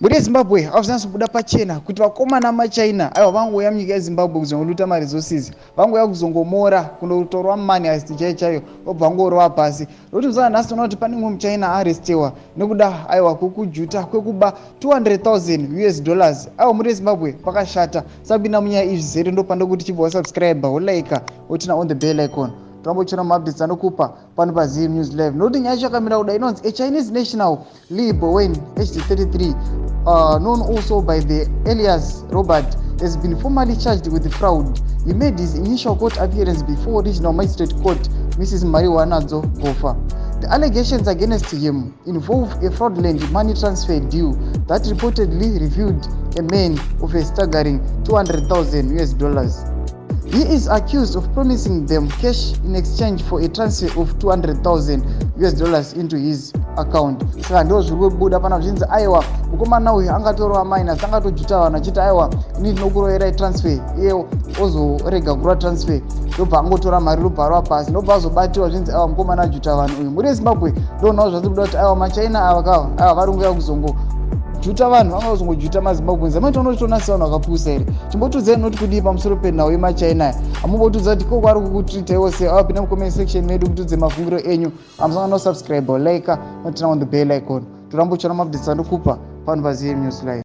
Mhuri yeZimbabwe, azvinatsobuda pachena kuti vakomana maChina aiwa vangouya munyika yeZimbabwe kuzongoluta maresources, vangouya kuzongomora, kunotorwa money heist chaiyo chaiyo, vobva vangorova pasi. Nokuti muzana nhasi toona kuti pane mumwe muChina arestiwa nekuda aiwa kwekujuta, kwekuba 200,000 US dollars. Aiwa, mhuri yeZimbabwe, pakashata. Sapinda munyaya izvi zere, ndopanda kuti chibva wasubscribe, wolike, woturn on the bell icon, torambochiona maupdates anokupa pano paZim News Live. Nokuti nyaya yacho yakamira kuda, inonzi a Chinese national, Lee Bowen, aged 33, known also by the alias Robert, has been formally charged with fraud. He made his initial court appearance before Regional Magistrate Court Mrs Mariwanadzo Gofa. The allegations against him involve a fraudulent money transfer deal that reportedly revealed a man of a staggering 200,000 US dollars. He is accused of promising them cash in exchange for a transfer of 200,000 US dollars into his account. Saka ndo zviri kubuda pana zvinzi aiwa, mukomana uyu angatorova minus, angatojuta vanhu achiti, "Aiwa, ini ndinokuroverai transfer," iye ozorega kurova transfer, ndobva angotora mari, ndobva arova pasi, ndobva azobatiwa. Zvinzi aiwa, mukomana ajuta vanhu uyu. Mhuri yeZimbabwe, ndoonawo zvati kuda kuti aiwa, maChina ava kava aiwa vari kunguya kuzongo juta vanhu, vanga kuzongojuta maZimbabweans. Amaiti vanotoona vanhu vakapusa here? Chimbotudzai noti kudii pamusoro penhau yemaChina aya? Amubotudza kuti koko ari kukutreataiwo sei? Avapinda mucomment section medu kutudze mafungiro enyu. Amusangana nosubscribe, like, noturn on the bell icon, torambochiona maupdates andokupa pano paZM News Live.